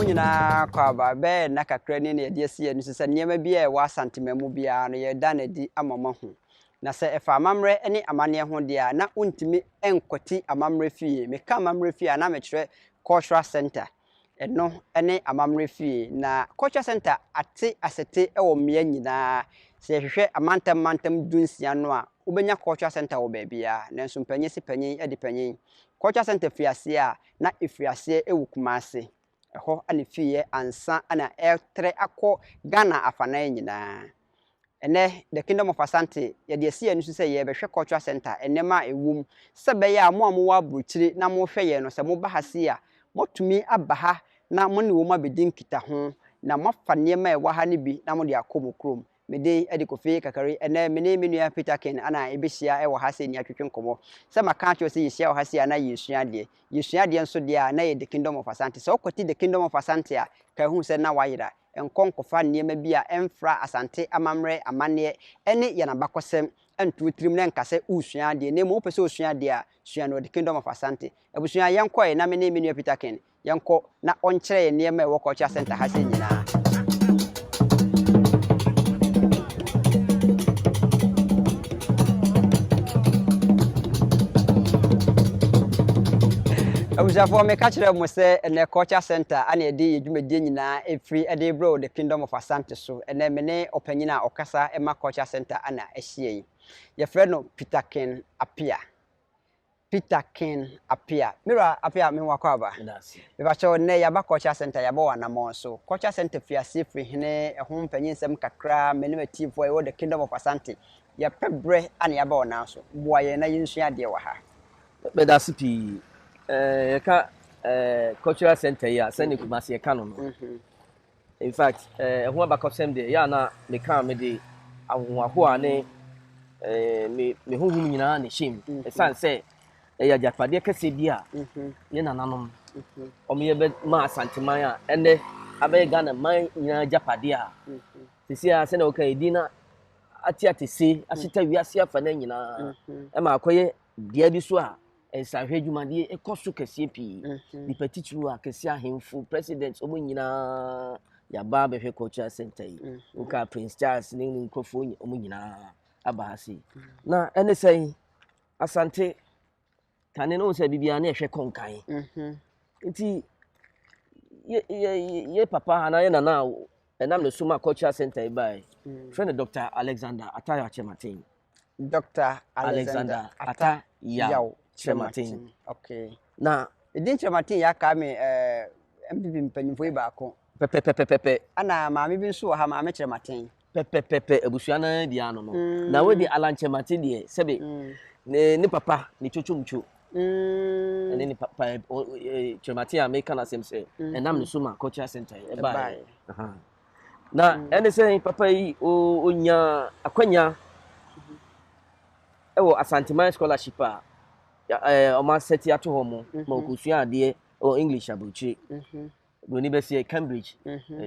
nyinaa kɔ aba. Bɛyɛ nna kakra ni na yɛde asi yɛn ani so sɛ nneɛma bi a ɛwɔ Asanteman mu biara no, yɛreda no adi ama moahu. Na sɛ ɛfa amammerɛ ne amanneɛ ho deɛ a, na wontumi nkwati amammerɛ fie. Meka amammerɛ fie a, na mekyerɛ Cultural Centre. Ɛno ne amammerɛ fie. Na Cultural Centre ate asete wɔ mmea nyinaa. Sɛ yɛhwehwɛ amantam mantam dunsia no a, wobɛnya Cultural Centre wɔ baabiara. Nanso mpanyin se panyin de panyin. Cultural Centre firi aseɛ a, na ɛfiri aseɛ wɔ Kumasi. Ɛhɔ na ɛfiriiɛ ansa na ɛretrɛ akɔ Ghana afanan nyinaa. Ɛnnɛ, The Kingdom of Asante, yɛde asi yɛn ani so sɛ yɛrebɛhwɛ Cultural Centre, nneɛma a ɛwɔ mu, sɛ ɛbɛyɛ a mo a mowɔ aburokyire na mohwɛ yɛn no, sɛ moba ha sei a, moatumi aba ha na mo ne wɔn abɛdi nkitaho, na moafa nneɛma a ɛwɔ ha no bi na mode akɔ mo kurom. Me din de Kofi Kakari. Ɛnnɛ, me ne me nua Peter King na yɛbɛhyia wɔ ha sei na yɛatwetwe nkɔmmɔ. Sɛ maka akyerɛ wo sɛ yɛhyia wɔ ha sei a, na yɛresua adeɛ. Yɛsua adeɛ nso deɛ a, na ɛyɛ The Kingdom of Asante. Sɛ wokɔte The Kingdom of Asante a, ka hu sɛ na woayera. Nkɔ nkɔfa nneɛma bi a ɛmfra Asante amammerɛ, amanneɛ ne yɛn abakɔsɛm nto wo tirim na nka sɛ woresua adeɛ. Na mmom wopɛ sɛ wosua adeɛ a, sua no wɔ The Kingdom of Asante. Abusua, yɛnkɔ ɛ na me ne me nua Peter King Yɛnkɔ na ɔnkyerɛ yɛn nneɛma a ɛwɔ Culture Center ha sei nyinaa. Abusuafoɔ, meka kyerɛ mo sɛ ɛnɛ Culture Center ana yɛde yɛ dwumadie nyinaa ɛfiri de rebrɛ wɔ The Kingdom of Asante so. Ɛnɛ me ne ɔpanyin a ɔkasa ma Culture Center ana ahyia yi. Yɛfrɛ no Peter Ken Appiah. Peter King Appiah. Me wura Appiah, me ho akɔ aba. Mepakyɛw, nnɛ yɛaba Culture Centre, yɛabɔ wɔ anamɔn so. Culture Centre fi aseɛ firi hene, ɛho mpanyinsɛm kakra, me ne m'atiefoɔ a yɛwɔ The Kingdom of Asante, yɛpɛ berɛ a na yɛaba wɔ nan so. Boa yɛn na yɛnsua adeɛ wɔ ha. Meda ase pii. Yɛka Cultural Centre yi a, sɛdeɛ Kumasi yɛka no no, In fact, ɛho abakɔsɛm deɛ, ɛyɛ a na meka a mede ahohoahoa ne me me honhom nyinaa na ɛhyɛ mu. Ɛsiane sɛ ɛyɛ agyapadeɛ kɛseɛ bi a yɛn nananom wɔyɛ bɛ ma Asanteman a ɛnɛ abɛyɛ Ghana man nyinaa agyapadeɛ a sisi a sɛdeɛ wɔka yɛ din na ate atese ahyeta wiase afa no nyinaa ɛma akɔyɛ Bea bi so a nsrahwɛ dwumadie kɔ so kɛseɛ pii. Nipa titiriw akɛseɛ, ahemfo, president, wɔn nyinaa yɛaba abɛhwɛ cultural center yi. Woka Prince Charles ne ne nkurɔfoɔ wɔn nyinaa aba ha sei. Na ɛne sɛn Asante kane no sɛ biribiara ne ɛhwɛ kɔ nkan. Nti yɛ yɛ yɛ papa anaa yɛ nana a ɛnam ne so ma cultural center yi baeɛ frɛ no Dr. Alexander Atayo Akyematen. Dr. Alexander Atta Yaw Kyerematen. Okay. Na edin Kyerematen yɛ aka me eh, MPP mpanyinfoɔ yi baako. Pɛpɛpɛpɛpɛ. Ana maame bi nso wɔ ha, maame Kyerematen. Pɛpɛpɛpɛ abusua no deɛ ano no. Mm. Na wodi Alan Kyerematen deɛ sɛbe mm. ne ne papa ne twotwomtwo. Mm. Ɛne ne papa eh, eh, Kyerematen a meka n'asɛm sɛ mm. ɛnam ne so ma cultural center ɛbaeɛ. Na ɛne sɛ papa yi ɔnyaa akwanya wɔ Asanteman scholarship a wɔn asɛte ato hɔ mu ma ɔkɔsua adeɛ wɔ English aburokyire. Buroni bɛseɛ Cambridge,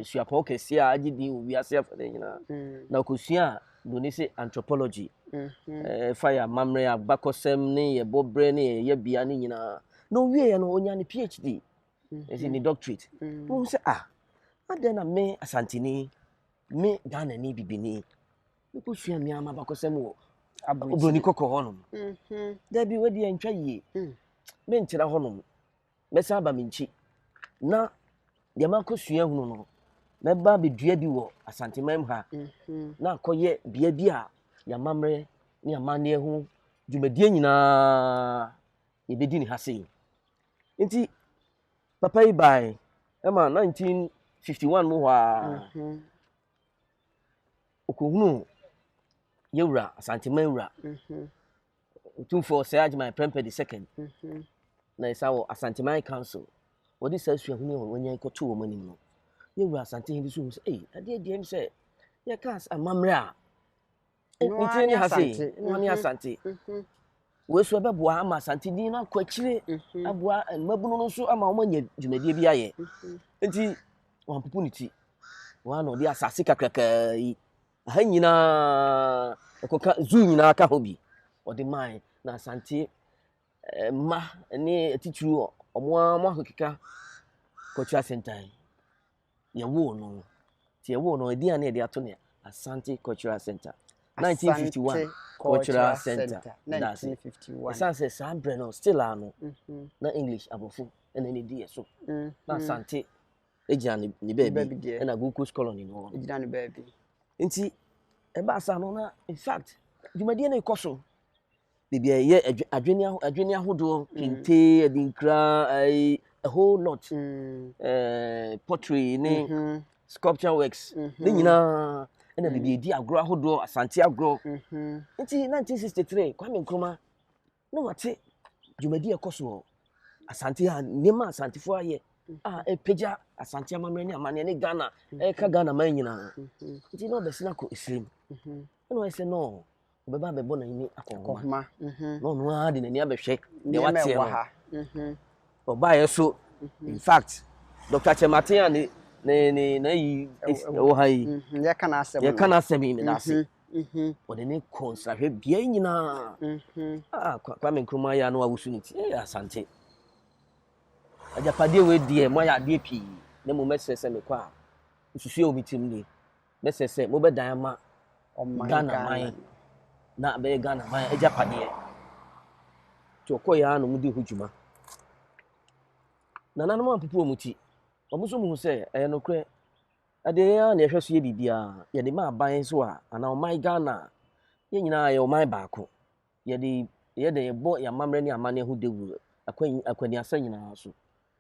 suapɔn kɛseɛ a agye din wɔ wiase afa no nyinaa. Na ɔkɔsua a buroni se anthropology, ɛfa yɛ amammerɛ, abakɔsɛm ne yɛ bɔberɛ ne yɛ yɛbea ne nyinaa. Na ɔwieɛ no ɔnyaa ne PhD. Ɛsi ne doctorate. Wohu sɛ ah, adɛn na me Asanteni, me Ghanani bibini, mekɔsua me ara m'abakɔsɛm wɔ Obroni kɔkɔɔ hɔnom. Mm-hmm. Dabi, wadi ɛntwa yie. Mm. Mentena hɔnom. Mɛsan aba me nkyi. Na deɛ makɔsua hunu no, mɛba abɛdua bi wɔ Asanteman mu ha mm-hmm. na akɔyɛ bea bi a yɛamammerɛ ne amanneɛ ho dwumadie nyinaa yɛbɛdi ne ha sei. Nti papa yi bae ɛma 1951 mu hɔ a mhm. ɔkɔhunuu yɛwura Asanteman wura mhm. Otumfoɔ Osei Agyeman Prempeh the second mhm. na ɛsa wɔ Asanteman Council wɔde saa suahunu a wɔanya kɔto wɔn anim no yɛwura Asantehene so hu sɛ ei adeɛ deɛ m sɛ yɛka amammerɛ a Nti ne ha sei, noa ne Asante. Wei so ɛbɛboa ama Asante din no akɔ akyire, aboa mmabunu no nso ama wɔn anya dwumadie bi ayɛ. Nti wɔampopo ne ti. Wɔn na ɔde asase kakrakaa yi, aha nyinaa, ɛkɔka zoo nyinaa ka ho bi, ɔde mae na Asante mma ne atitiriw wɔn ara wɔn ahokeka kɔkyerɛ asentan. Yɛwoo no. Nti yɛwoo no, ɛdin a na yɛde ato no Asante Cultural Center. 1951 Cultural Center. 1951. Ɛsan sɛ saa berɛ no still a no mhm. na English aborɔfo ɛna ne di yɛ so. Mhm. Na Asante gyina ne baabi ɛna Gold Coast Colony no hɔ. Gyina ne baabi. Nti ɛbaa saa no na in fact dwumadie no rekɔ so. Baabi a yɛyɛ adwene adwene ahodoɔ mm. kente adinkra ɛyi a whole lot mm. eh, pottery ne mm-hmm. sculpture works ne mm-hmm. nyinaa ɛna baabi yɛdi agorɔ ahodoɔ asante agorɔ mm-hmm. nti 1963 Kwame Nkrumah na wate dwumadi a ɛkɔ soɔ asante a nneɛma asantefoɔ ayɛ a ɛpagya asante amammerɛ ne amanneɛ ne Ghana ɛka Ghana man nyinaa nti na ɔbɛsena kɔ esirim ɛna ɔyɛ sɛ no ɔbɛba abɛbɔ n'ani akɔnhoma mhm. na ɔno ara de n'ani abɛhwɛ deɛ wateɛ no mhm. ɔbaeɛ so mhm. in fact Dr. Kyerematen a ne ne ne n'ayi ɛwɔ ha yi yɛka n'asɛm yɛka n'asɛm yi meda ase ɔde ne kɔ nsrahwɛ bea nyinaa ah Kwame Nkrumah yɛ ano awusu ne ti ɛyɛ Asante agyapadeɛ wei deɛ mo ayɛ adeɛ pii na mmom mɛsrɛ sɛ mekɔ a nsusuɛ wɔ me tirim nie Mɛsrɛ sɛ mobɛdan ama Ghana man na abɛyɛ Ghana man agyapadeɛ. Nti ɔkɔeɛ ara na wɔdi ho dwuma. Nananom ampopo wɔn ti. Wɔn nso hu sɛ ɛyɛ nokorɛ. Ɛdeɛ yɛn ara na yɛhwɛ so yɛ biribiara. Yɛde ma aban nso a, anaa ɔman Ghana a, yɛn nyinaa yɛ ɔman baako. Yɛde yɛ dɛ yɛbɔ yɛn amammerɛ ne amanneɛ ho dawuro akwaniasa nyinaa so.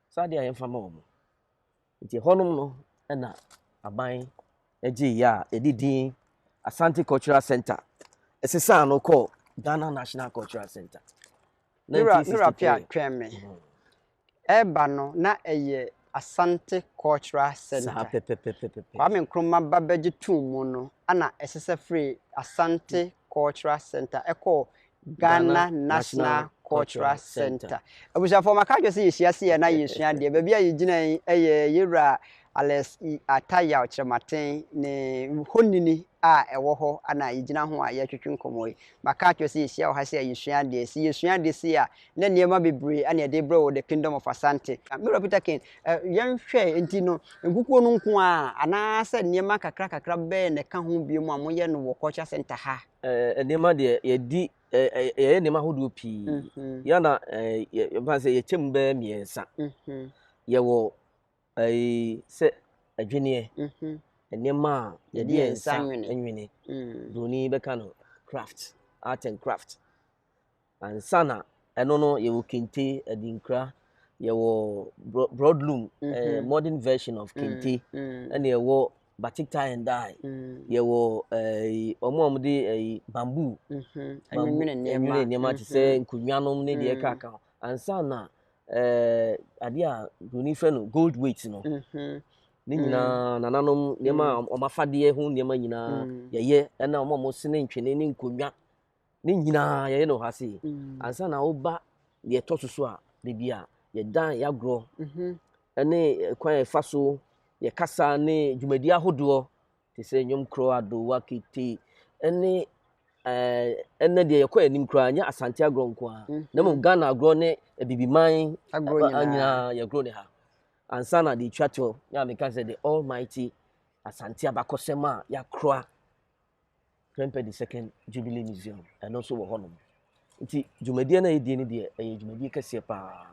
Saa adeɛ a yɛmfa ma wɔn. Nti ɛhɔnom no na aban gyeeɛ a yɛde din Asante Cultural Center sesaa no kɔɔ Ghana National Cultural Center. Nura Nura Pia twɛn me. Ɛreba no na ɛyɛ Asante Cultural Center. Saa pɛpɛpɛpɛpɛ. Kwame Nkrumah ba bɛgye too mu no ɛna ɛsesa firii Asante Cultural Center ɛkɔɔ Ghana National Cultural Centre. Abusuafoɔ maka akyerɛ sɛ yɛhyia se yɛ na yɛsua adeɛ. Baabi a yɛgyina yi yɛ Yɛwura Alex Atta Yaw Kyerematen ne honini a ɛwɔ hɔ na yɛgyina ho a yɛretwetwe nkɔmmɔ yi. Maka akyerɛ sɛ yɛhyia wɔ ha sɛ yɛsua adeɛ. Sɛ yɛsua adeɛ sei a, na nneɛma bebree na yɛde brɛ wɔ The Kingdom of Asante. Me wura Peter King, yɛnhwɛ nti no, nkukuo no nko ara anaasɛ nneɛma kakra kakra bɛn na ɛka ho bio a moyɛ no wɔ Culture Centre ha? Nneɛma deɛ yɛdi yɛyɛ nneɛma ahodoɔ pii mm-hmm. yɛn na yɛmfa sɛ yɛkyɛ mu bɛyɛ mmiɛnsa mm-hmm. yɛwɔ sɛ adweneɛ mm-hmm. nneɛma a yɛde yɛn nsa nwene mm. broni bɛka no craft art and craft Ansa na ɛno no yɛwɔ kente, adinkra, yɛwɔ broadloom, mm -hmm. eh, modern version of mm, kente, mm. ɛna yɛwɔ batik tie and dye, mm. yɛwɔ eh, wɔn a wɔde eh, bamboo, mm -hmm. bamboo nwene nneɛma te sɛ mm-hmm. nkonnwa nom ne deɛ ɛka mm. ka ho. Ansa na eh, adeɛ a broni frɛ no gold weight no. Mm -hmm. Ne nyinaa nananom nneɛma a wɔn afadeɛ ho nneɛma nyinaa yɛyɛ ɛna wɔn a wɔsene ntwene ne nkonnwa Ne nyinaa yɛyɛ no wɔ ha sei. Mm. Ansa na woba deɛ ɛtɔ so so a, baabi a yɛdan yɛagorɔ mhm. ne kwan a yɛfa so yɛkasa ne dwumadi ahodoɔ te sɛ nnwom korɔ, adowa, kete ne ɛnɛ deɛ yɛkɔ anim koraa nyɛ asante agorɔ nko ara mhm. na mmom ghana agorɔ ne abibiman agorɔ nyinaa yɛgorɔ ne ha ansa na deɛ ɛtwa toɔ yɛ a meka sɛ the almighty asante abakɔsɛm a yɛakora Prempeh the Second Jubilee Museum, ɛno nso wɔ hɔnom. Nti dwumadie no a yɛdie no deɛ, ɛyɛ dwumadie kɛseɛ paa.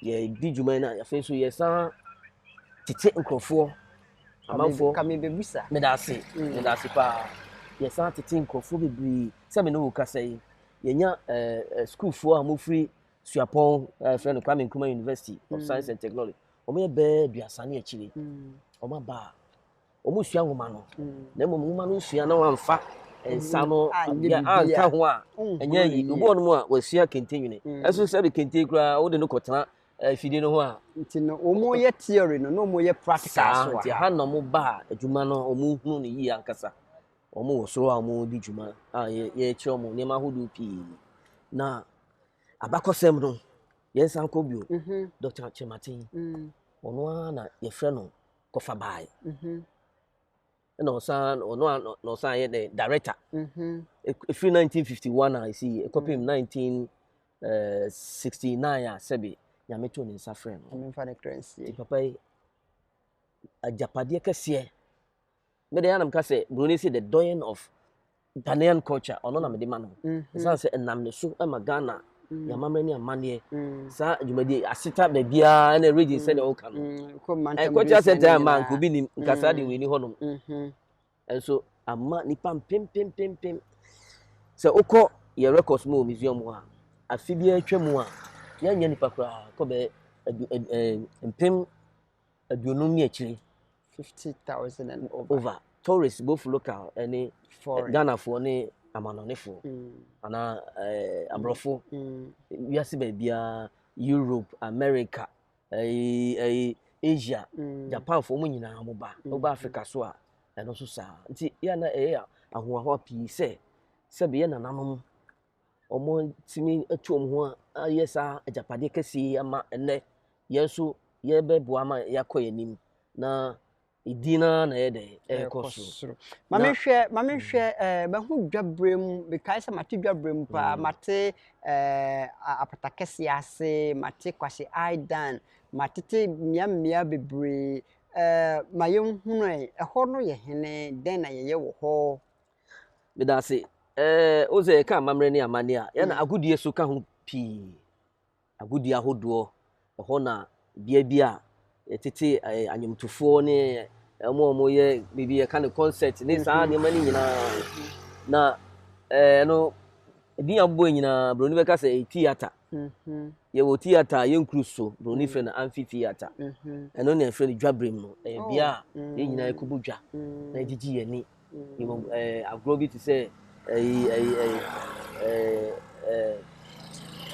Yɛdi dwuma yi na afei nso yɛsan tete nkurɔfoɔ, amanfoɔ. Ka mebɛbusa. Meda ase, mm. meda ase paa. Yɛsan tete nkurɔfoɔ bebree sɛ me ne wo kasa yi. Yɛnya ɛɛ eh, eh, sukuufoɔ a wɔfiri suapɔn a yɛfrɛ no Kwame Nkrumah University of mm. Science and Technology. Wɔyɛ bɛɛ aduasa ne akyire. Mm. Wɔn aba a wɔsua nwoma no na mmom nwoma no nsua na wɔamfa nsa no anka ho a ɛnyɛ yi obi wɔ no mu a wɔasua kente nwene ɛso sɛ de kente koraa wode no kɔtena afidie no ho a nti no wɔn yɛ theory no na wɔn yɛ practical so nti ha na wɔn ba a adwuma no wɔn hunu no yie ankasa wɔn wɔ soro a wɔn di dwuma a yɛkyerɛ wɔn nneɛma ahodoɔ pii na abakɔsɛm no yɛn san kɔ bio mhm. Dr. Kyerematen mm. ɔno ara na yɛfrɛ no kɔfa bae ɛna ɔsan ɔno a na ɔsan yɛ dɛ director ɛfiri 1951 a ɛsi ɛkɔpem 1969 a sɛbe nyame too ne nsa frɛ no nti papa yi Agyapadeɛ kɛseɛ. Me deɛ anam ka sɛ Broni sɛ the doyen of Ghanaian culture ɔno na mede ma no. Ɛsiane sɛ ɛnam ne so ma Ghana yɛn amammerɛ ne amanneɛ saa dwumadie aseta baabiara ɛna region sɛdeɛ woka no. Cultural center ama nka obi nim nka saa deɛ wei ni hɔnom. Nso ama nipa mpempempempem. Sɛ wokɔ yɛ records mu wɔ museum hɔ a, afe biara atwa mu a, yɛnyɛ nipa koraa kɔ bɛyɛ 50,000 ne akyire. 50,000 and over. Over. Tourists, both local ne foreign. Ghanafoɔ ne amanɔnefoɔ anaa aborɔfo. Wiase baabiara, Europe, America, ɛyi Asia, Japanfoɔ wɔn nyinaa wɔn ba. Wɔba Africa so a, ɛno nso saa. Nti yɛ na ɛyɛ ahoahoa pii sɛ sɛbi yɛ nananom wɔn tumi atu wɔn ho ayɛ saa agyapadeɛ kɛseɛ yi ama ɛnɛ yɛn nso yɛbɛboa ama yɛakɔ yɛn anim na edin naa na ɛyɛ dɛ ɛrekɔ soro. Maame hwɛ, maame hwɛ, mahu dwabrɛ mu, mekae sɛ mate dwabrɛ mu paa, mate apata kɛseɛ ase, mate Kwasi Aidan, matete mmeammea bebree. Ma yɛnhunu ɛ, ɛhɔ no yɛ hene, dɛn na yɛyɛ wɔ hɔ? Meda ase. O sɛ yɛka amammerɛ ne amanneɛ a, yɛna agodie so ka ho pii. Agodie ahodoɔ, ɛhɔ na bea bi a yɛtete anwomtofoɔ ne wɔn a wɔyɛ biribi yɛka no concert ne saa nneɛma no nyinaa. Na ɛno edin a abobɔ nyinaa, Buroni bɛka sɛ ɛyɛ theatre. Yɛwɔ theatre a yɛnkuru so, Buroni frɛ no amphitheatre. Ɛno na yɛfrɛ no dwabrem no. Ɛyɛ bea a yɛn nyinaa yɛkɔbɔ dwa na yɛgyegye yɛn ani. Yɛwɔ agorɔ bi te sɛ ɛyi ɛyi ɛyi ɛɛ ɛɛ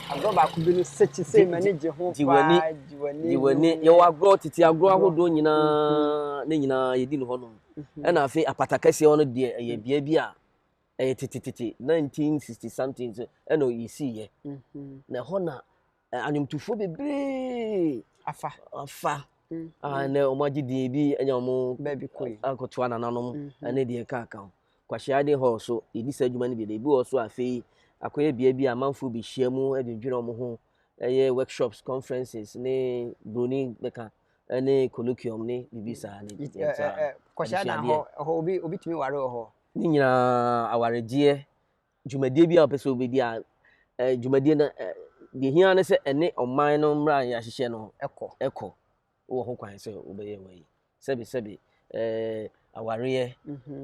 Agorɔ baako bi no sɛkyi sɛ m'ani gye ho paa, gye w'ani. Gye w'ani. Yɛwɔ agorɔ tete agorɔ ahodoɔ nyinaa ne nyinaa yɛdi no hɔnom. Ɛna afei apata kɛseɛ hɔ no deɛ ɛyɛ bea bi a ɛyɛ tetetete 1960 something so ɛna yɛsiiɛ. Na ɛhɔ na anwomtofoɔ bebree afa afa a ɛnɛ wɔn agye din bi ɛnya wɔn baabi kɔ yi akɔtoa nananom ɛne deɛ ɛka ho. Kwasi Aden Hall so yɛdi saa adwuma no bi. Ebi wɔ so afei akɔyɛ bea bi a amanfoɔ bɛhyia mu adwendwene wɔn ho, ɛyɛ workshops, conferences ne broni bɛka ɛne colloquium ne biribi saa ne deɛ saa. Kwasi Aden hɔ, ɛhɔ obi tumi ware wɔ hɔ. Ne nyinaa awaregyeɛ dwumadie bi a wɔpɛ sɛ wɔbɛdi a dwumadie no deɛ hia ne sɛ ɛne ɔman no mmara a yɛahyehyɛ no ɛkɔ. Ɛkɔ. Wowɔ ho kwan sɛ wobɛyɛ wɔ yi. Sɛbi sɛbi awareɛ,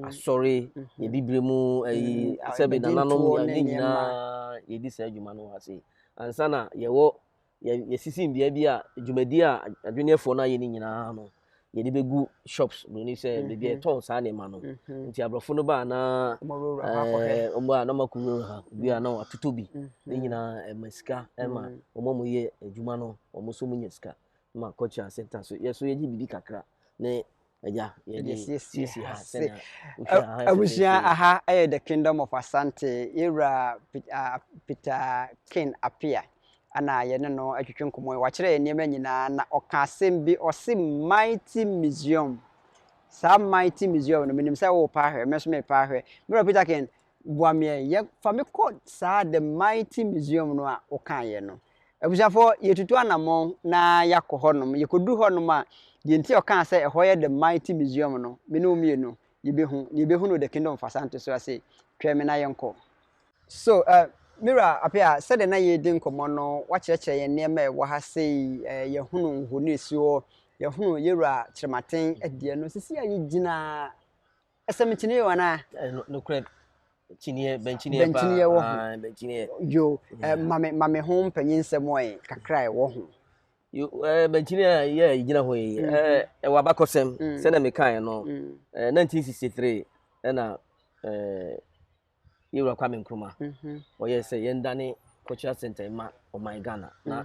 asɔre, yɛbibire mu, ɛyi sɛbi nananom ne nyinaa yɛdi saa adwuma no ase. Ansa na yɛwɔ yɛsisi mbea bi a dwumadie a adweneɛfoɔ no ayɛ ne nyinaa no yɛde bɛgu shops broni sɛ baabi a yɛtɔn saa nneɛma no. Nti aborɔfo no baa na ɔmo a na ɔmo akɔwura ha, obi a na watotɔ bi ne nyinaa ɛma sika ɛma wɔn a wɔyɛ adwuma no wɔn nso nya sika ma cultural center so yɛ so yɛgye biribi kakra ne agya yɛde siesie ha sɛnea wohwɛ ha. Abusua, aha ɛyɛ the Kingdom of Asante. Yɛwura Peter Ken Appiah ana yɛne no atwitwe nkɔmmɔ yi. Wakyerɛ yɛn nneɛma nyinaa na ɔka asɛm bi, ɔse Mighty Museum. Saa Mighty Museum no, menim sɛ wowɔ ahwɛ, me nso mepa ahwɛ. Mewura Peter Ken, boa me yɛ fa me kɔ saa the Mighty Museum no a wokaeɛ no. Abusuafoɔ, yɛtutu anammɔn na yɛakɔ hɔnom. Yɛkɔduru hɔnom a, deɛ nti a ɔkaa sɛ ɛhɔ yɛ the Mighty Museum no, me ne wo mmienu yɛbɛhu. Na yɛbɛhu no the Kingdom of Asante so ase. Twɛn me na yɛnkɔ. So, Mira Appiah, sɛdeɛ na yɛredi nkɔmmɔ no, wakyerɛkyerɛ yɛn nneɛma a ɛwɔ ha sei, yɛhunu nhoni esi hɔ, yɛhunu yɛwura Kyerematen deɛ no, sisi a yɛgyina ɛsɛm kyiniiɛ wɔ anaa? Nokorɛ kyiniiɛ, bɛnkyiniiɛ paa. Bɛnkyiniiɛ wɔ ho. Bɛnkyiniiɛ. Yo, ma me ho mpanyin nsɛm ɛ kakra a ɛwɔ ho. Yo, bɛnkyiniiɛ a yɛ gyina hɔ yi, ɛwɔ abakɔsɛm sɛdeɛ mekaeɛ no, 1963 ɛna yɛwura Kwame Nkrumah ɔyɛ sɛ yɛndane cultural center ma ɔman Ghana na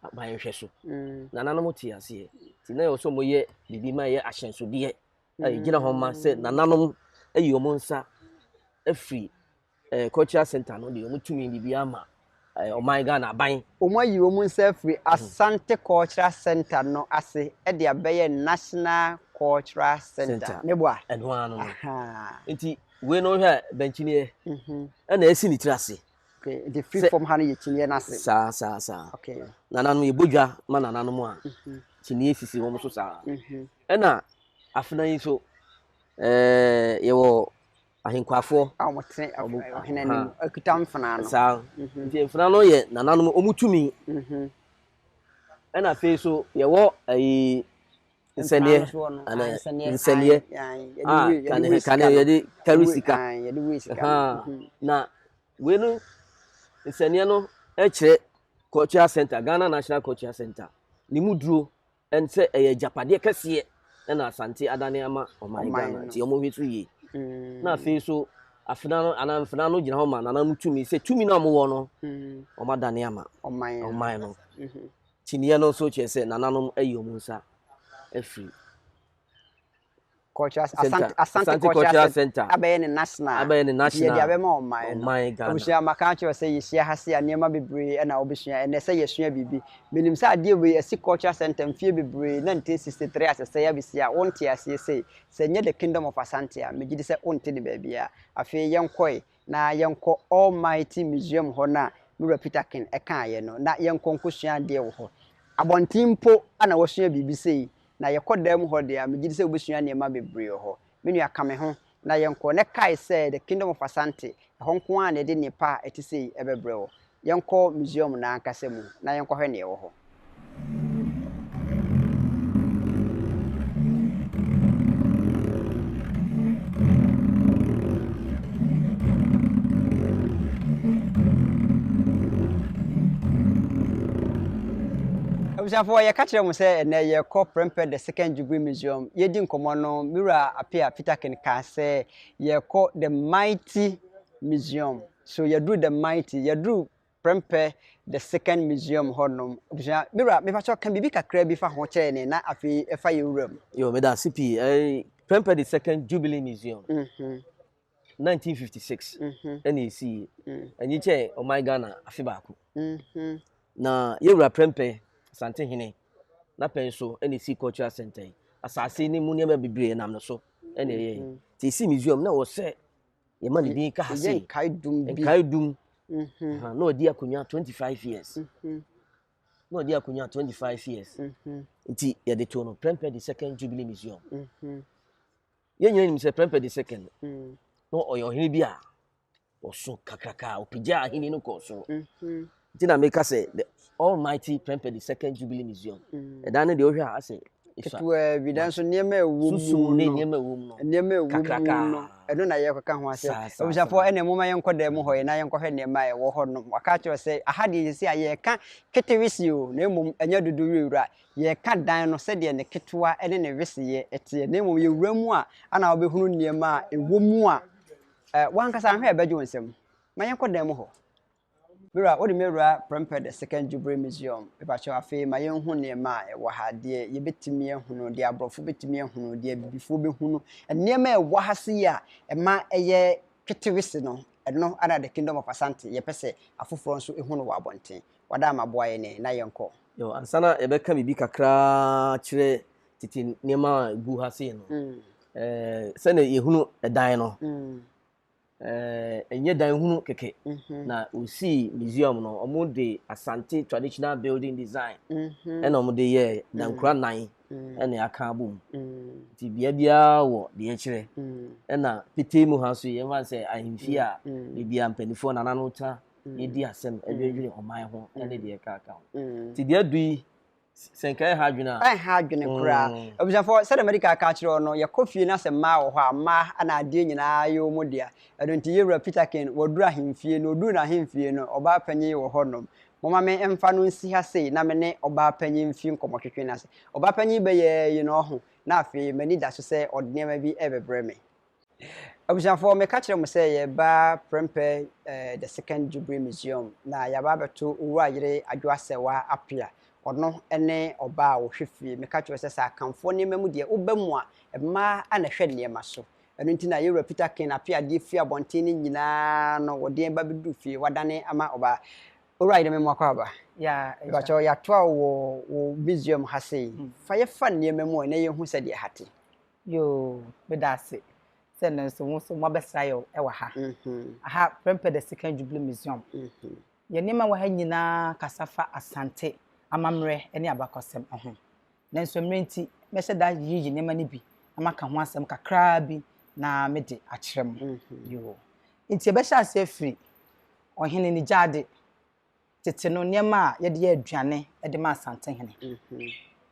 aban hwɛ so. Nananom te aseɛ nti na yɛwɔ sɛ ɔmoyɛ biribi ma ɛyɛ ahyɛnsodeɛ a yɛgyina hɔ ma sɛ nananom ayi wɔn nsa afiri cultural center no de wɔn tumi biribi ama ɔman Ghana aban. Wɔn ayi wɔn nsa afiri Asante Cultural Center no ase de abɛyɛ National Cultural Center. Meboa. Ɛno ara no. Nti wei no hwɛ bɛnkyiniɛ ɛna esi ne tiri ase. Okay, nti firi fam ha no yɛ kyiniiɛ n'ase. Saa saa saa. Nananom yɛbɔ dwa ma nananom a kyiniiɛ sisi wɔn so saa. Ɛna Afena yi nso, ɛɛ yɛwɔ ahenkwafoɔ. A wɔte ɔhene anim akuta mfena no. Saa. Nti mfena no yɛ nananom wɔn tumi. Ɛna afei nso yɛwɔ ayi nsɛnneɛ ana nsɛnneɛ a kane kane yɛde kari sika. Na wei no nsɛnneɛ no kyerɛ cultural center Ghana National Cultural Center ne mu duro ɛne sɛ ɛyɛ agyapadeɛ kɛseɛ ɛna Asante adane ama ɔman Ghana nti wɔn hwɛ so yie mm. Na afei nso afena no anaa mfena no gyina hɔ ma nananom tumi sɛ tumi no a wɔwɔ no mm. Wɔn adane ama ɔman no mm-hmm. Kyiniiɛ no nso kyerɛ sɛ nananom ayi wɔn nsa afiri Cultural Asante, Asante Cultural Center abɛyɛ ne national. Abɛyɛ ne national. Yɛde abɛma ɔman no. Ɔman Ghana. Abusua maka akyerɛ sɛ yɛhyia ha se a nneɛma bebree ɛna wobɛsua ɛnɛ sɛ yɛsua biribi. Menim sɛ adeɛ wei asi Cultural Center mfie bebree 1963 asɛsɛe abɛsi a wonte aseɛ sei. Sɛ ɛnyɛ the Kingdom of Asante a megye di sɛ wonte ne baabiara. Afei yɛnkɔe na yɛnkɔ Almighty Museum hɔ no a me wura Peter King kaeɛ no na yɛnkɔ nkɔsua adeɛ wɔ hɔ. Abɔnten mpo na wasua biribi sei Na yɛkɔ dan mu hɔ deɛ a, megye di sɛ wobɛsua nneɛma bebree wɔ hɔ. Me nua, ka me ho na yɛnkɔ. Na kae sɛ, The Kingdom of Asante, ɛhɔ nko ara na yɛde nnepa a ɛte sei bɛbrɛ wo. Yɛnkɔ museum no ankasa mu na yɛnkɔhwɛ nea ɛwɔ hɔ. Abusuafoɔ, yɛka kyerɛɛ mo sɛ ɛnnɛ yɛrekɔ Prempeh the Second Jubilee Museum. Yɛredi nkɔmmɔ no, me wura Appiah Peterkin kaa sɛ yɛrekɔ The Mighty Museum. So yɛaduru The Mighty, yɛaduru Prempeh the Second Museum hɔnom. Abusua, me wura, mepakyɛw ka biribi kakra bi fa ho kyerɛ yɛn na afei ɛfa yɛn wura mu. Yo, meda ase pii. Eh, Prempeh the Second Jubilee Museum. 1956 ɛna ɛsii. Ɛnyi kyɛn ɔman Ghana afe baako. Na yɛwura Prempeh Asantehene n'apɛn so ɛna ɛsii cultural center yi. Asase ne mu nneɛma bebree nam no so ɛna ɛyɛ yi. Nti ɛsii museum na wɔ sɛ yɛma ne din ka ha sei. Nkaedum bi. Nkaedum. Na ɔdi akonnwa 25 years. Na ɔdi akonnwa 25 years. Nti yɛde too no Prempeh the Second Jubilee Museum. Yɛn nyinaa nim sɛ Prempeh the Second na ɔyɛ ɔhene bi a ɔso kakraka a ɔpagyaa ahenni no kɔɔ soro. Nti na meka sɛ the Almighty Prempeh the Second Jubilee Museum. Ɛdan no deɛ wohwɛ a asɛ esua. Ketewaa bi nanso nneɛma a ɛwɔ mu Sunsum ne nneɛma a ɛwɔ mu no. Nneɛma a ɛwɔ mu Kakraka. no, ɛno na yɛrekɔka ho asɛm. Saa saa Abusuafoɔ, saa. ɛnneɛ momma yɛnkɔ dan mu hɔ yi na yɛnkɔhwɛ nneɛma a ɛwɔ hɔnom. Wɔaka akyerɛ wo sɛ aha deɛ seesei a yɛreka ketewese o, na mmom ɛnyɛ dodo wurawura. Yɛreka dan no sɛdeɛ ne ketewa ne ne weseɛ teɛ, na mmom yɛwura mu a, ana wobɛhunu nneɛma a ɛwɔ mu a w'ankasa ahwɛ a ɛbɛgye wo nsam. Ma yɛnkɔ dan mu hɔ. Me wura, wode me awura Prempeh the Second Jubilee Museum. Mepakyɛw, afei ma yɛnhu nneɛma a ɛwɔ ha, deɛ yɛbɛtumi ahunu, deɛ aborɔfo bɛtumi ahunu, deɛ abibifoɔ bɛhunu, nneɛma a ɛwɔ ha sei a ɛma ɛyɛ ketewese no, ɛno na The Kingdom of Asante yɛpɛ sɛ afoforɔ nso hu no wɔ abɔnten. Wada ama boa yɛn ɛ, na yɛnkɔ. Yo, ansa na yɛbɛka biribi kakra akyerɛ tete nneɛma a ɛgu ha sei no, ɛɛ, sɛnea yɛhunu ɛdan no, ɛɛ, ɛnyɛ dan hunu kɛkɛ. Na wɔsii museum no, wɔde Asante traditional building design ɛna wɔde yɛɛ dankora nan ɛna aka abom. Nti bea biara wɔ deɛ ɛkyerɛ. Ɛna petee mu ha nso yɛmfa no sɛ ahemfie a baabi a mpanimfoɔ nananom tena yɛdi asɛm dwendwene ɔman ho ne deɛ ɛkaka ho. Nti deɛ adu yi, sɛ nka ɛha adwene a. Ɛnha adwene koraa. Abusuafoɔ, sɛdeɛ madi kan aka akyerɛ wo no, yɛkɔ fie na sɛ mmaa wɔ hɔ a, mmaa na adeɛ nyinaa yɛ wɔn dea. Ɛno nti, yɛn wura Peter King, waduru ahemfie, na ɔduruu n'ahemfie no, ɔbaa panin wɔ hɔnom. Momma me mfa no nsi ha sei na me ne ɔbaa panin mfi nkɔmmɔtwetwe no ase. Ɔbaa panin bɛyɛɛ yi no, ɔho, na afei m'ani da so sɛ ɔde nneɛma bi rebɛbrɛ me. Abusuafoɔ, meka kyerɛ mo sɛ yɛreba Prempeh the Second Jubilee Museum na yɛaba abɛto Owura Yere Adwoa Sɛwa Appiah. Ɔno ne ɔbaa a ɔhwɛ fie. Meka kyerɛ wo sɛ sɛ Akanfoɔ nneɛma mu deɛ woba mu a, mmaa na ɛhwɛ nneɛma so. Ɛno nti na Yɛwura Peter King Appiah deɛ firi abɔnten no nyinaa no wɔde yɛn ba bɛduru fie, wadane ama ɔbaa. Owura Yere Mema Akwaaba. Yeah, agya. Mepakyɛw yɛatoa wo wɔ wo museum ha sei. Fa yɛfa nneɛma mu ɛ na yɛnhu sɛdeɛ ha te. Yoo, meda ase sɛ nnɛ nso wo nso moabɛsra yɛn wɔ ha. Aha, Prempeh the Second Jubilee Museum. Yɛn nneɛma a ɛwɔ ha nyinaa kasa fa Asante amammerɛ ne abakɔsɛm ho. Nanso mmerɛ nti, mɛhyɛ da ayiyi nneɛma no bi na maka ho asɛm kakraa bi na mede akyerɛ mo. Yoo. Nti yɛbɛhyɛ aseɛ afiri ɔhene ne gyaade, tete no nneɛma a yɛde yɛ aduane de ma Asantehene.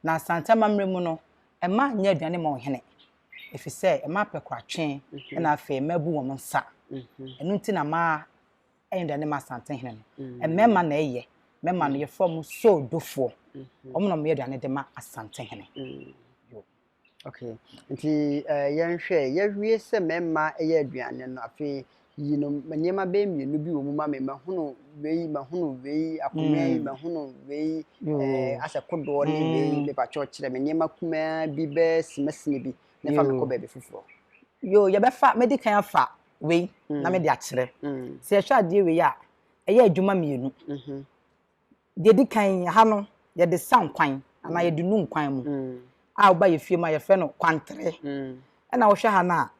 Na Asante amammerɛ mu no, mmaa nyɛ aduane ma ɔhene, ɛfiri sɛ mmaa pɛ koratwe na afei mmaa bu wɔn nsa. Ɛno nti na mmaa yɛ aduane ma Asantehene no. Mmarima na ɛyɛ, mmarima no yɛfrɛ wɔn soodofoɔ. Wɔn na wɔyɛ aduane de ma Asantehene. Yo. Okay, nti eh, yɛnhwɛ, yɛawie sɛ mmarima yɛ aduane no, afei yi no nneɛma bɛyɛ mmienu bi wɔ mu ma me, mahunu wei, mahunu wei, akonnwa yi, mahunu wei, eh, asɛ kodoɔ ne wei, mepakyɛw kyerɛ me nneɛma kumaa bi bɛyɛ simasini bi na fa me kɔ baabi foforɔ. Yo, yɛbɛfa, mɛdi kan afa wei na mede akyerɛ. Sɛ yɛhwɛ adeɛ wei a, ɛyɛ adwuma mmienu. Deɛ ɛdi kan, ha no, yɛde sa nkwan anaa yɛde nu nkwan mu a woba yɛ fie mu a yɛfrɛ no kwantere. Ɛna wohwɛ ha no a,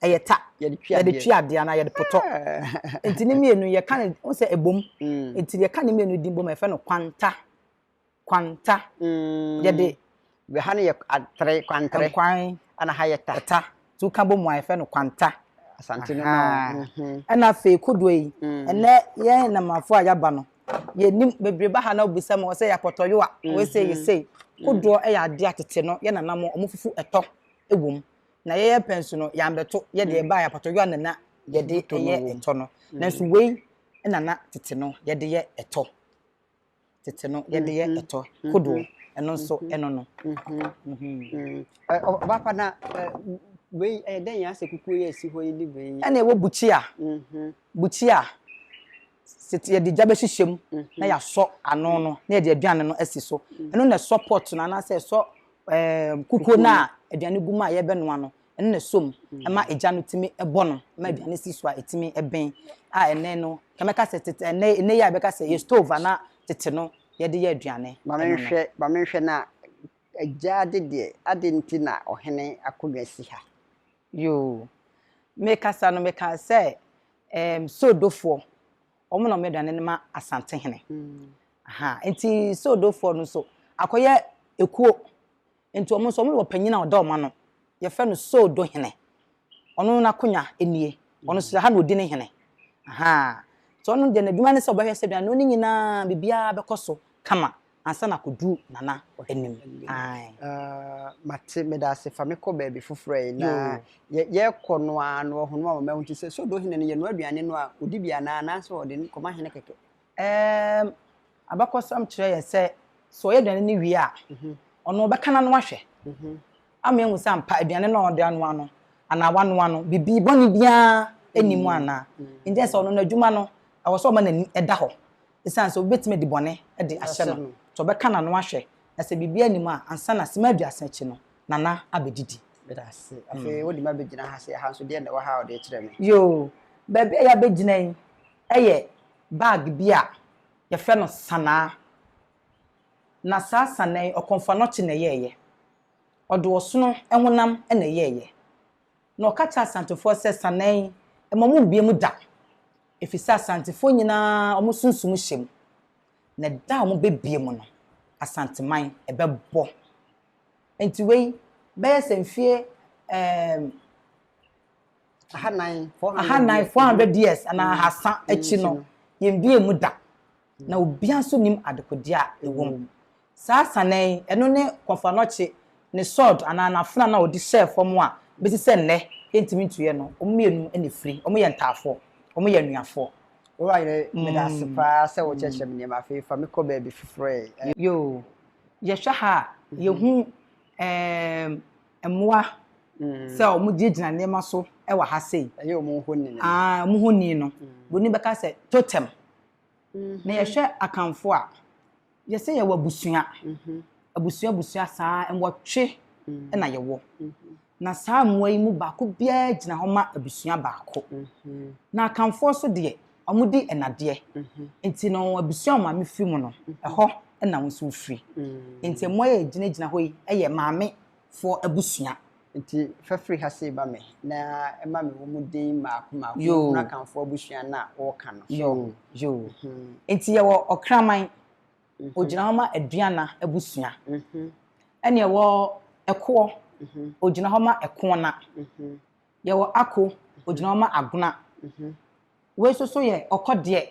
ɛyɛ ta. Yɛde twi Yɛde adeɛ. twi adeɛ anaa yɛde potɔ. Nti ne mmienu yɛka ne, wohu sɛ ɛbom. Nti yɛka ne mmienu din bom a yɛfrɛ no kwanta. Kwanta. Yɛde Ha no yɛ atere, kwantere. Nkwan. Ɛna ha yɛ ta. Ɛta. Nti woka bɔ mu a yɛfrɛ no kwanta. Asante no ma wo. Ɛna afei kodoɔ yi, ɛnɛ yɛn Namafo a yɛaba no, yɛnim bebree ba ha na wobisa mu sɛ yɛ apɔtɔyowa, wei sei yɛ sei. Kodoɔ yɛ adeɛ a tete no yɛn nananom wɔn fufu ɛtɔ wɔ mu. Na yɛyɛ pɛn so no yɛambɛto, yɛ deɛ ɛbaa yɛ apɔtɔyowa na na yɛde yɛ ɛtɔ no. Nanso wei na na tete no yɛde yɛ ɛtɔ. Tete no yɛde yɛ ɛtɔ kodoɔ, ɛno nso ɛno no. Ɔbaapa na wei ɛyɛ dɛn yɛn asɛ kukuo yɛ asi hɔ yi ne wei. Ɛna ɛwɔ bukyia. Bukyia sɛ yɛde gya bɛhyehyɛ mu na yɛasɔ ano no na yɛde aduane no asi so. Ɛno na ɛsɔ pot no anaasɛ ɛsɔ kukuo no a aduane gu mu a yɛbɛnoa no. Ɛno na ɛsɔ mu ɛma egya no tumi bɔ no ma aduane si so a ɛtumi bɛn a ɛnɛ no kɛmɛka sɛ tete ɛnɛ ɛnɛ yi a yɛbɛka sɛ yɛ stove ana tete no yɛde yɛ aduane. Ma menhwɛ ma menhwɛ na agya ade deɛ ade nti na ɔhene akonnwa si ha. Yoo, mekasa no meka sɛ Sodofoɔ wɔn na wɔyɛ aduane no ma Asantehene. Aha, nti Sodofoɔ no nso akɔyɛ ekuo. Nti wɔn nso wɔn wɔ panyin a ɔda wɔn ano. Yɛfrɛ no Sodohene. Ɔno n'akonnwa nie. Ɔno nso ha na odi ne hene. Aha, nti ɔno deɛ n'adwuma ne sɛ ɔbɛhwɛ sɛ aduane no ne nyinaa biribiara bɛkɔ so kama ansa na akɔduru Nana anim. Ae. Mate, meda ase. Fa me kɔ baabi foforɔ yi na yɛkɔ no ara no ɔho no a ɔma nti sɛ Sodohene no yɛnoa aduane no a ɔdi bi anaa anaasɛ ɔde kɔma hene kɛkɛ? Abakɔsɛm kyerɛ yɛn sɛ sɛ ɔyɛ aduane no wie a, ɔno ɔbɛka n'ano ahwɛ ama ehu sɛ ampa aduane no a ɔde anoa no anaa wanoa no biribi bɔne biara nni mu anaa. Nti sɛ ɔno n'adwuma no ɛwɔ sɛ ɔma n'ani da hɔ esiane sɛ obi betumi de bɔne de ahyɛ no. Nti ɔbɛka n'ano ahwɛ na sɛ biribiara nni mu a ansa na sima 30 akyi no Nana abɛdidi. Meda ase. Afei wode me abɛgyina ha sɛ ha nso deɛn na ɛwɔ ha a wode rekyerɛ me? Yoo, baabi a yɛabɛgyina yi yɛ bag bi a yɛfrɛ no sanaa. Na saa sanaa yi, Ɔkɔmfoanɔkye na ɛyɛeɛ. Ɔde ɔsono honam na ɛyɛeɛ. Na ɔka kyerɛɛ Asantefoɔ sɛ sanaa yi, mma wɔmmbue mu da, ɛfiri sɛ Asantefoɔ nyinaa wɔn sunsum hyɛ mu. Na da a wɔbɛbue mu no, Asanteman ɛbɛbɔ. Nti wei bɛyɛ sɛ mfeɛ ɛɛm. Ahanan, 400 400 years anaa ahasa akyi no, yɛmbuee mu da. Na obiara nso nnim adekodeɛ a ɛwɔ mu. Saa sanaa yi, ɛno ne Kɔmfoanɔkye ne sword anaa n'afena no a ɔde hyɛɛ fam a bɛsi sɛ nnɛ yɛntumi ntuiɛ no, wɔn mmienu na ɛfiri. Wɔyɛ ntaafoɔ. Wɔyɛ anuafoɔ. Owura Yere, meda ase paa sɛ wokyerɛkyerɛ me nneɛma. Afei fa me kɔ baabi foforɔ ɛ. Yoo, yɛhwɛ ha a, yɛhu ɛɛm, mmoa sɛ wɔgyinagyina nneɛma so wɔ ha sei. Ɛyɛ wɔn honi no. Ah, wɔn honi no. Buroni bɛka sɛ totem. Na yɛhwɛ Akanfo a, yɛsɛ yɛwɔ abusua. Abusua abusua saa nwɔtwe na yɛwɔ. Na saa mmoa yi mu baako biara gyina hɔ ma abusua baako. Na Akanfoɔ nso deɛ, wɔdi nnadeɛ. Nti no abusua a wɔn maame firi mu no, ɛhɔ na wɔn nso wofiri. Nti mmoa yi a ɛgyinagyina hɔ yi yɛ maamefoɔ abusua. Nti fa firi ha sei ma me na ma me wɔn din mmaako mmaako na hunu Akanfoɔ abusua no a woreka no. Yoo, yoo. Nti yɛwɔ ɔkraman, ɔgyina hɔ ma Aduana abusua. Ɛna yɛwɔ ɛkoɔ, Ogyina hɔ ma Ɛkoɔna. Yɛwɔ Ako, ogyina hɔ ma Agona. Wei nso so yɛ Ɔkɔdeɛ,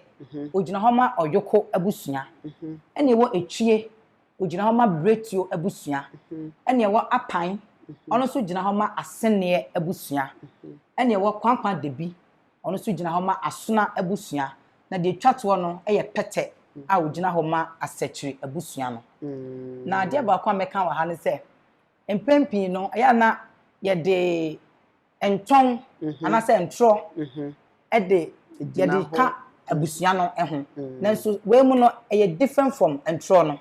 ogyina hɔ ma Ɔyoko abusua. Ɛna yɛwɔ Etwie, ogyina hɔ ma Biretuo abusua. Ɛna yɛwɔ Apan, ɔno nso gyina hɔ ma Aseneɛ abusua. Ɛna yɛwɔ Kwankwa Debi, ɔno nso gyina hɔ ma Asona abusua. Na deɛ ɛtwa toɔ no yɛ Pɛtɛ a ɔgyina hɔ ma Asɛkyere abusua no. Na adeɛ baako a mɛka wɔ ha ne sɛ, mpɛn pii no, ɛyɛ a na yɛde ntɔn anaasɛ ntorɔ de yɛde ka abusua no ho. Nanso wei mu no, ɛyɛ different from ntorɔ no.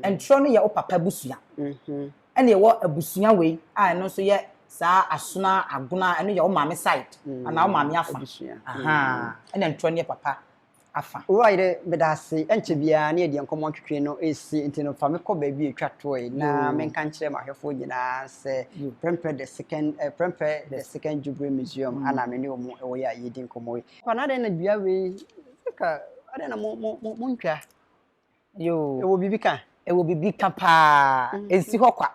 Ntorɔ no yɛ wo papa abusua. Ɛna yɛwɔ abusua wei a ɛno nso yɛ saa asona, agona, ɛno yɛ wo maame side anaa wo maame afa. Ahaa, ɛna ntorɔ no yɛ papa afa. Owura yere meda ase, ɛnkyɛ biara na yɛde yɛn nkɔmmɔ ntwetwe no resi, nti no fa me kɔ baabi a ɛtwa toɔ yi na menka nkyerɛ m'ahwɛfoɔ nyinaa sɛ Prempeh the second, eh, Prempeh the second Jubilee Museum ana me ne wɔn wɔ yi a yɛredi nkɔmmɔ yi. Papa na adɛn na dua wei, sɛ adɛn na mo, mo, mo, montwa? Yoo. Ɛwɔ biribi ka? Ɛwɔ biribi ka paa. Ɛnsi hɔ kwa.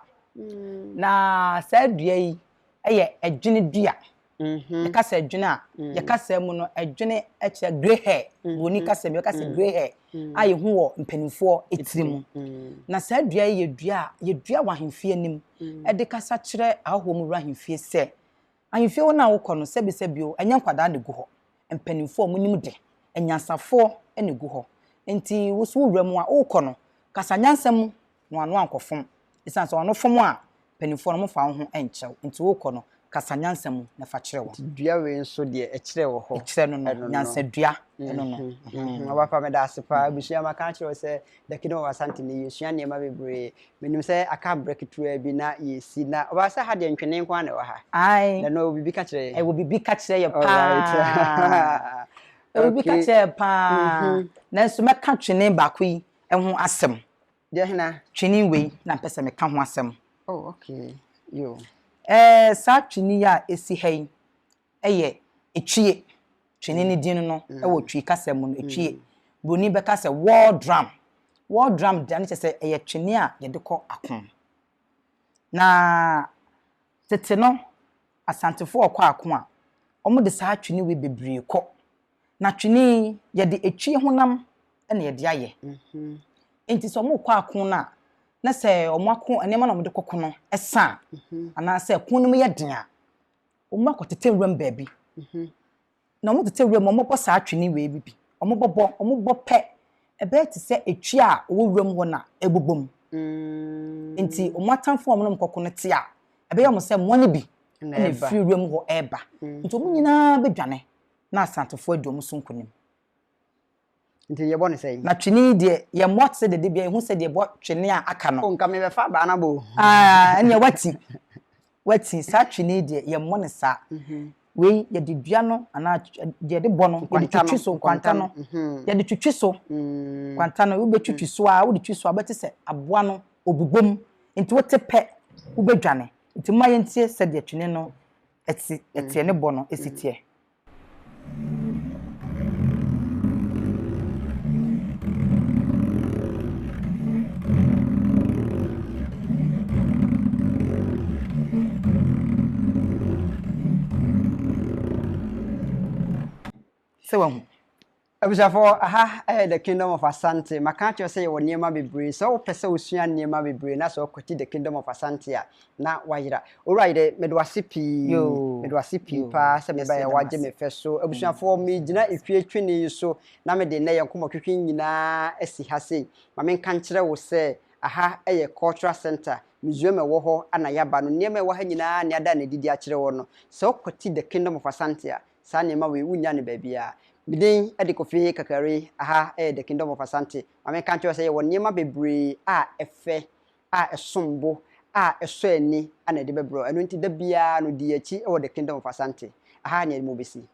Na saa dua yi yɛ ɛdwene dua. Yɛka sɛ ɛdwene a, yɛ kasa mu no, ɛdwene kyerɛ grey hair. Buroni kasa mu yɛka sɛ grey hair a yɛhu wɔ mpanimfoɔ tiri mu. Na saa dua yi yɛ dua a yɛdua wɔ ahemfie anim de kasa kyerɛ ahɔhoɔ mu wura ahemfie sɛ, Ahemfie hɔ no a wokɔ no, sɛbisɛbi o, ɛnyɛ nkwadaa na ɛgu hɔ. Mpanimfoɔ a wɔnim de, anyansafoɔ na ɛgu hɔ. Enti wo nso wo wura mu a, worekɔ no, kasa nyansa mu na w'ano ankɔfom. Ɛsiane sɛ w'ano fom a, mpanimfoɔ no wɔmfa wo ho nkyɛ wo. Enti worekɔ no, kasa nyansa mu na fa kyerɛ wɔn. Nti dua wei nso deɛ ɛkyerɛ wɔ hɔ. Ɛkyerɛ no no, nyansadua ɛno no. Ɔba pa meda ase paa. Abusua maka akyerɛ wo sɛ The Kingdom of Asante no yɛsua nneɛma bebree. Menim sɛ aka berɛ ketewaa bi na yɛresi na ɔbaa sɛ ha deɛ ntwene nko ara na ɛwɔ ha. Ae. Na ɛno ɛwɔ biribi ka kyerɛ yɛn? Ɛwɔ biribi ka kyerɛ yɛn paa. Ɛwɔ biribi ka kyerɛ yɛn paa. Nanso mɛka twene baako yi ho asɛm. Deɛ hena? Twene wei na mpɛ sɛ meka ho asɛm. Oh, okay. Yo. Ɛɛ saa twene yi a ɛsi ha yi yɛ etwie. Twene no din no wɔ Twi kasa mu no, etwie. Buroni bɛka sɛ war drum. War drum deɛ no kyerɛ sɛ ɛyɛ twene a yɛde kɔ ako. Na tete no, Asantefoɔ rekɔ ako a, wɔde saa twene wei bebree kɔ. Na twene yi, yɛde etwie honam na yɛde ayɛ. Enti sɛ wɔrekɔ ako no a, na sɛ wɔako nneɛma na wɔde kɔko no sa a, anaasɛ ko no mu yɛ den a, Wɔakɔtetɛ wuram baabi. Na wɔtetɛ wuram a, wɔbɔ saa twene wei bi. Wɔbɛbɔ, wɔbɔ pɛ, ɛbɛyɛ te sɛ etwi a ɛwɔ wuram hɔ na ɛbobɔ mu. Nti wɔn atamfo a wɔne wɔn kɔko no te a, ɛbɛyɛ wɔn sɛ mmoa no bi na ɛfiri wuram hɔ reba. Nti wɔn nyinaa bɛdwane na Asantefoɔ adi wɔn so nkonim. Nti yɛbɔ no sɛn? Na twene yi deɛ, yɛmmɔ te sɛ deɛ da biara yɛhu sɛ deɛ yɛbɔ twene a aka no. Oh, nka mebɛfa abaa no abɔ o. Ah, ɛnneɛ wati. Wati. Saa twene yi deɛ, yɛmmɔ no saa. Wei, yɛde dua no anaa deɛ yɛde bɔ no, yɛde twitwi so, nkwanta no. Yɛde twitwi so. Nkwanta no, wobɛtwitwi so ara, wode twi so a, wobɛte sɛ aboa no, ɔbobɔ mu. Nti wote pɛ, wobɛdwane. Nti momma yɛntie sɛdeɛ twene no te, teɛ, ne bɔ no si teɛ. Sɛ wahu. Abusuafoɔ, aha yɛ The Kingdom of Asante. Maka akyerɛ wo sɛ yɛwɔ nneɛma bebree. Sɛ wopɛ sɛ wosua nneɛma bebree na sɛ wokwati The Kingdom of Asante a, na wayera. Owura Yere, mede wo ase pii. Mede wo ase pii paa sɛ mebaeɛ a woagye me fɛ so. Abusuafoɔ, megyina efie twene yi so na mede nnɛ yɛn nkɔmmɔtwetwe nyinaa asi ha sei. Ma menka nkyerɛ wo sɛ aha yɛ Cultural Centre, museum a ɛwɔ hɔ na yɛaba no. Nneɛma a ɛwɔ ha nyinaa na yɛada no adi de akyerɛ wo no. Sɛ wokwati The Kingdom of Asante a, Saa nneɛma wei wonnya no baabiara. Me din de Kofi Kakari, aha yɛ The Kingdom of Asante. Ma menka nkyerɛ wo sɛ yɛwɔ nneɛma bebree a ɛfɛ, a ɛsom bo, a ɛsɔ ani na yɛde bɛbrɛ wo. Ɛno nti da biara no di yɛn akyi wɔ The Kingdom of Asante. Aha na yɛde mo bɛsi.